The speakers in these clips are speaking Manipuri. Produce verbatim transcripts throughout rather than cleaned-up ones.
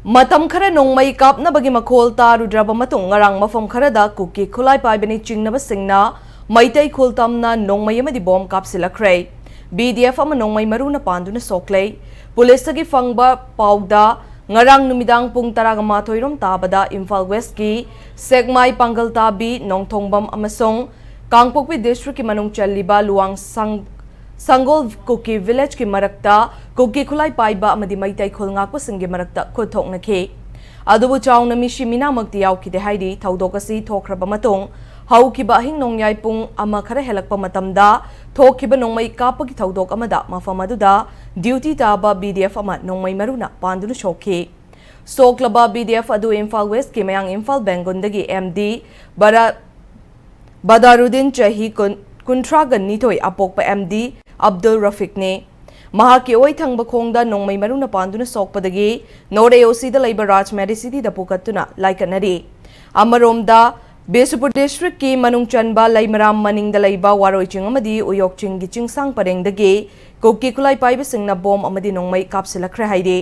ꯃꯇꯝ ꯈꯔ ꯅꯣꯡꯃꯩ ꯀꯥꯞꯅꯕꯒꯤ ꯃꯈꯣꯜ ꯇꯥꯔꯨꯗ꯭ꯔꯕ ꯃꯇꯨꯡ, ꯉꯔꯥꯡ ꯃꯐꯝ ꯈꯔꯗ ꯀꯨꯀꯤ ꯈꯨꯠꯂꯥꯏ ꯄꯥꯏꯕꯅꯤ ꯆꯤꯡꯅꯕꯁꯤꯡꯅ ꯃꯩꯇꯩ ꯈꯨꯜ ꯇꯝꯅ ꯅꯣꯡꯃꯩ ꯑꯃꯗꯤ ꯕꯣꯝ ꯀꯥꯞꯁꯤꯜꯂꯛꯈ꯭ꯔꯦ꯫ ꯕꯤ ꯗꯤ ꯑꯦꯐ ꯑꯃ ꯅꯣꯡꯃꯩ ꯃꯔꯨꯅ ꯄꯥꯟꯗꯨꯅ ꯁꯣꯛꯂꯦ꯫ ꯄꯨꯂꯤꯁꯇꯒꯤ ꯐꯪꯕ ꯄꯥꯎꯗ, ꯉꯔꯥꯡ ꯅꯨꯃꯤꯗꯥꯡ ꯄꯨꯡ ꯇꯔꯥꯒ ꯃꯥꯊꯣꯏ ꯔꯣꯝ ꯇꯥꯕꯗ ꯏꯝꯐꯥꯜ ꯋꯦꯁꯀꯤ ꯁꯦꯛꯃꯥꯏ, ꯄꯥꯡꯒꯜꯇꯥꯕꯤ, ꯅꯣꯡꯊꯣꯡꯕꯝ ꯑꯃꯁꯨꯡ ꯀꯥꯡꯄꯣꯛꯄꯤ ꯗꯤꯁꯇ꯭ꯔꯤꯛꯀꯤ ꯃꯅꯨꯡ ꯆꯜꯂꯤꯕ ꯂꯨꯋꯥꯡ ꯁꯪ-, ꯁꯪꯒꯣꯜ ꯀꯨꯀꯤ ꯚꯤꯂꯦꯖꯀꯤ ꯃꯔꯛꯇ ꯀꯨꯀꯤ ꯈꯨꯠꯂꯥꯏ ꯄꯥꯏꯕ ꯑꯃꯗꯤ ꯃꯩꯇꯩ ꯈꯨꯜ ꯉꯥꯛꯄꯁꯤꯡꯒꯤ ꯃꯔꯛꯇ ꯈꯨꯠ ꯊꯣꯛꯅꯈꯤ꯫ ꯑꯗꯨꯕꯨ ꯆꯥꯎꯅ ꯃꯤꯁꯤ ꯃꯤꯅꯥꯃꯛꯇꯤ ꯌꯥꯎꯈꯤꯗꯦ ꯍꯥꯏꯔꯤ꯫ ꯊꯧꯗꯣꯛ ꯑꯁꯤ ꯊꯣꯛꯈ꯭ꯔꯕ ꯃꯇꯨꯡ ꯍꯧꯈꯤꯕ ꯑꯍꯤꯡ ꯅꯣꯡꯌꯥꯏ ꯄꯨꯡ ꯑꯃ ꯈꯔ ꯍꯦꯜꯂꯛꯄ ꯃꯇꯝꯗ ꯊꯣꯛꯈꯤꯕ ꯅꯣꯡꯃꯩ ꯀꯥꯞꯄꯒꯤ ꯊꯧꯗꯣꯛ ꯑꯃꯗ ꯃꯐꯝ ꯑꯗꯨꯗ ꯗ꯭ꯌꯨꯇꯤ ꯇꯥꯕ ꯕꯤ ꯗꯤ ꯑꯦꯐ ꯑꯃ ꯅꯣꯡꯃꯩ ꯃꯔꯨꯅ ꯄꯥꯟꯗꯨꯅ ꯁꯣꯛꯈꯤ꯫ ꯁꯣꯛꯂꯕ ꯕꯤ ꯗꯤ ꯑꯦꯐ ꯑꯗꯨ ꯏꯝꯐꯥꯜ ꯋꯦꯁꯀꯤ ꯃꯌꯥꯡ ꯏꯝꯐꯥꯜ ꯕꯦꯡꯒꯨꯟꯗꯒꯤ ꯑꯦꯝ ꯗꯤ ꯕꯔꯥ-, ꯕꯗꯥꯔꯨꯗꯤꯟ, ꯆꯍꯤ ꯀꯨꯟ, ꯀꯨꯟꯊ꯭ꯔꯥꯒ ꯅꯤꯊꯣꯏ ꯑꯄꯣꯛꯄ ꯑꯦꯝ ꯗꯤ ꯑꯕꯗꯨꯜ ꯔꯐꯤꯛꯅꯤ꯫ ꯃꯍꯥꯛꯀꯤ ꯑꯣꯏ ꯊꯪꯕ ꯈꯣꯡꯗ ꯅꯣꯡꯃꯩ ꯃꯔꯨꯅ ꯄꯥꯟꯗꯨꯅ ꯁꯣꯛꯄꯗꯒꯤ ꯅꯣꯔꯠ ꯑꯦ ꯑꯣ ꯁꯤꯗ ꯂꯩꯕ ꯔꯥꯖ ꯃꯦꯗꯤꯁꯤꯇꯤꯗ ꯄꯨꯈꯠꯇꯨꯅ ꯂꯥꯏꯀꯠꯅꯔꯤ꯫ ꯑꯃꯔꯣꯝꯗ, ꯕꯤꯁꯅꯨꯄꯨꯔ ꯗꯤꯁꯇ꯭ꯔꯤꯛꯀꯤ ꯃꯅꯨꯡ ꯆꯟꯕ ꯂꯩꯃꯔꯥꯝ ꯃꯅꯤꯡꯗ ꯂꯩꯕ ꯋꯥꯔꯣꯏ ꯆꯤꯡ ꯑꯃꯗꯤ ꯎꯌꯣꯛ ꯆꯤꯡꯒꯤ ꯆꯤꯡꯁꯥꯡ ꯄꯔꯦꯡꯗꯒꯤ ꯀꯨꯀꯤ ꯈꯨꯠꯂꯥꯏ ꯄꯥꯏꯕꯁꯤꯡꯅ ꯕꯣꯝ ꯑꯃꯗꯤ ꯅꯣꯡꯃꯩ ꯀꯥꯞꯁꯤꯜꯂꯛꯈ꯭ꯔꯦ ꯍꯥꯏꯔꯤ꯫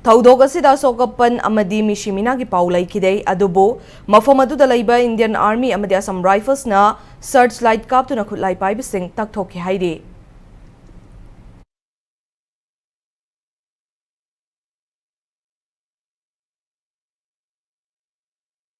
ꯊꯧꯗꯣꯛ ꯑꯁꯤꯗ ꯑꯁꯣꯛ ꯑꯄꯟ ꯑꯃꯗꯤ ꯃꯤꯁꯤ ꯃꯤꯅꯥꯒꯤ ꯄꯥꯎ ꯂꯩꯈꯤꯗꯦ, ꯑꯗꯨꯕꯨ ꯃꯐꯝ ꯑꯗꯨꯗ ꯂꯩꯕ ꯏꯟꯗꯤꯌꯟ ꯑꯥꯔꯃꯤ ꯑꯃꯗꯤ ꯑꯁꯥꯝ ꯔꯥꯏꯐꯜꯁꯅ ꯁꯔꯆ ꯂꯥꯏꯠ ꯀꯥꯞꯇꯨꯅ ꯈꯨꯠꯂꯥꯏ ꯄꯥꯏꯕꯁꯤꯡ ꯇꯛꯊꯣꯛꯈꯤ ꯍꯥꯏꯔꯤ꯫